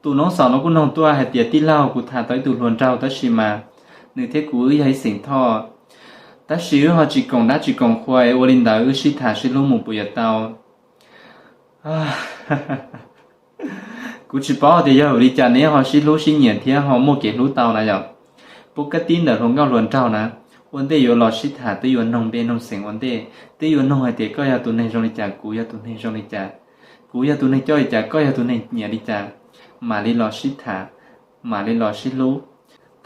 Tus nob xaum no kuj noog tuaj hais tias tij laug, kuv tham tau ib tug hluas nraug tab sis mas nws thiab kuv wb yog ib xeem Thoj, tab sis wb ho tsis koom dab tsis koom qhua, ua li ntawd wb sib tham sib hlub mus puas yuav tau? Kuv tsis paub tias yog vim li cas neb ho sib hlub sib nyiam thiab ho muaj kev hlub tau na yom. Pub kab tib ntawm hluas nkauj hluas nraug na, ua ntej yuav los sib tham twb yuav noog npe noog xeem ua ntej, twb yuav noog hais tias koj yog tus neeg zoo li cas, kuv yog tus neeg zoo li cas, kuv yog tus neeg coj li cas, koj yog tus neeg nyiam li cas, mam li los sib tham, mam li los sib hlub.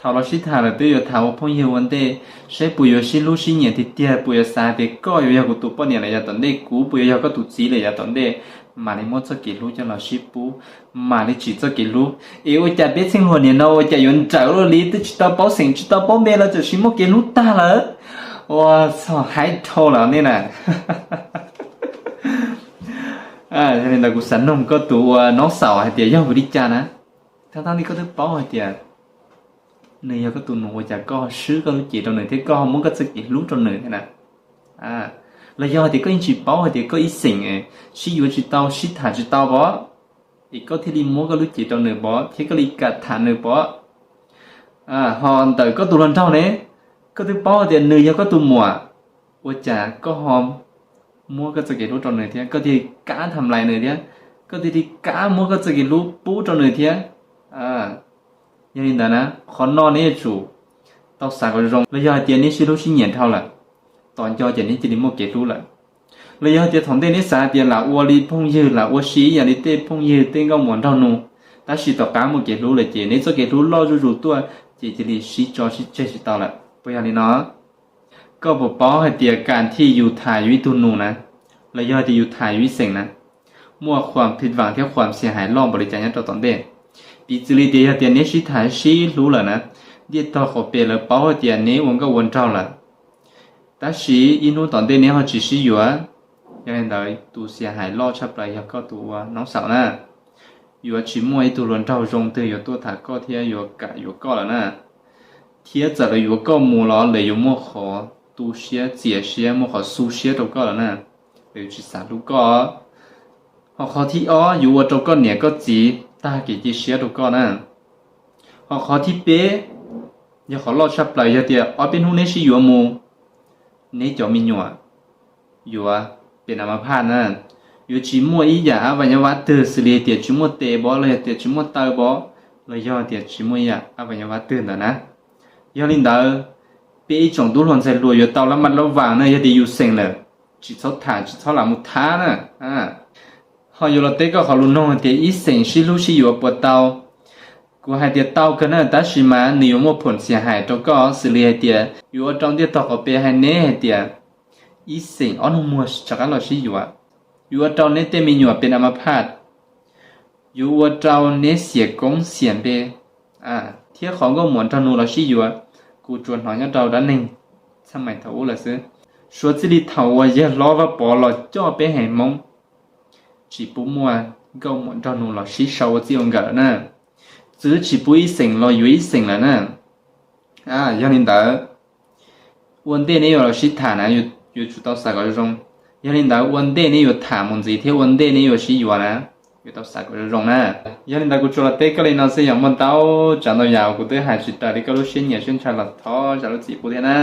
Thaum los sib tham lawm twb yuav tham ua phooj ywg ua ntej, saib puas yuav sib hlub sib nyiam tiag tiag, puas yuav xav tias koj yuav yog kuv tus poj niam los yav tom ntej, kuv puas yuav yog koj tus txiv los yav tom ntej, mam li muab txoj kev hlub coj los sib pub, mam li tsim txoj kev hlub. Es ua cas peb txheej hluas niam no ua cas yuav nrawm luaj li, twb tsis tau paub xeem tsis tau paub npe los txawm sis muaj kev hlub tag lawm. Ua txog haib dhau lawm nej na. Yog li ntawd kuv xav noog koj tus ua nob xaum hais tias yog vim li cas na, thab thab li koj twb paub hais tias nws yog koj tus nus ua cas koj ho swb koj lub cev rau nws thiab koj ho muab koj txoj kev hlub rau nws thiab na? Los yog hais tias koj yeej tsis paub hais tias koj ib xeem sib yuav tsis tau sib tham tsis tau pov, es koj thiaj li muab koj lub cev rau nws pov thiab koj li kam tham nws pov? Ho ntawm koj tus hluas nraug ne, koj twb paub hais tias nws yog koj tus muam, ua cas koj ho muab koj txoj kev hlub rau nws thiab koj thiaj li kam tham nplais nws thiab, koj thiaj li kam muab koj txoj kev hlub pub rau nws thiab? Yog li ntawd na, qhov no neb yuav tsum tau xav kom zoo, los yog hais tias neb sib hlub sib nyiam dhau lawm, tos nco ces neb cia li muaj kev hlub lawm. Los yog hais tias thaum ntej neb xav hais tias lam ua li phooj ywg, lam ua si ib yam li tej phooj ywg tej nkauj muam nraug nus, tab sis tom qab muaj kev hlub lawm ces neb txoj kev hlub loj zuj zus tuaj ces cia li sib tso sib tseg tsis tau lawm. Puas yog li no? Koj puas paub hais tias kam thiaj yus tham yus ib tug nus na, los yog hais tias yus tham yus ib xeem na, muaj khuam phim vam thiab khuam xia hais loj npaum li cas nyob rau tom ntej? Piv txwv li tias yog tias neb sib tham sib hlub lawm na, ntiaj tog qaum pem lawv paub hais tias neb ua nkauj ua nraug lawm, tab sis ib hnub tom ntej neb ho tsis sib yuav, yog li ntawd tus xia hais loj tshaj plaws yog koj tus ua nob xaum na. Yuav tsis muaj ib tug hluas nraug zoo twg yuav tuaj tham koj thiab yuav kam yuav koj lawm na. Thiab txawm lawv yuav koj mus los lawv yuav muaj qhov tu siab txias siab, muaj qhov xu siab rau koj lawm na. Lawv yuav tsis xav hlub koj. Ho qhov thib ob yuav ua rau koj niam koj txiv tag kev cia siab rau koj na. Ho qhov thib peb yog qhov loj tshaj plaws, yog tias ob peb hnub neb sib yuav mus, neb cov me nyuam yuav pem na ma phaj na, yuav tsis muaj ib yam ab vas nyab vab twg xws li tias tsis muaj tes pov los yog tias tsis muaj taw pov, los yog tias tsis muaj ib yam ab vas nyab vab twg ntawd na. Yog li ntawd, peb ib tsoom tub hluas ntxhais hluas yuav tau lab maj lab vam na, yog tias yus xeem lawm, tsis txhob tham tsis txhob lam mus thab na. Ho yuav los teb koj qhov lus noog tias ib xeem sib hlub sib yuav puas tau? Kuv hais tias tau kawg na, tab sis mas nws yuav muaj phoom xia hais rau koj xws li hais tias yuav ua rau ntiaj tog qaum pem hais neb hais tias ib xeem ob nug muag rov qab los sib yuav, yuav ua rau neb tej me nyuam pem na ma phaj, yuav ua rau neb xiam koob xiam npe, thiab qhov nkauj muam nraug nus los sib yuav, kuv tsuas hnov nyob rau dab neeg txaj mais thaum ub lawm xwb. Suav txij li thaum uas yawg hlob Vaj Pov los coj peb haiv Hmoob, tsis pub muaj nkauj muam nraug nus los sib sau ua txij ua nkawm na. Txwv tsis pub ib xeem los yuav ib xeem lawm na. Yog li ntawd, ua ntej neb yuav los sib tham na, yuav tsum tau xav kom zoo. Yog li ntawd, ua ntej neb yuav tham mus ntxiv thiab ua ntej neb yuav sib yuav na, yuav tau xav kom zoo zoo na. Yog li ntawd, kuv tsuas los teb koj li no xwb, yog muaj ntau tsav ntau yam uas kuv twb hais tsis raws li koj lub siab nyiam siab ntshaw los thov zam lub txim pub thiab na.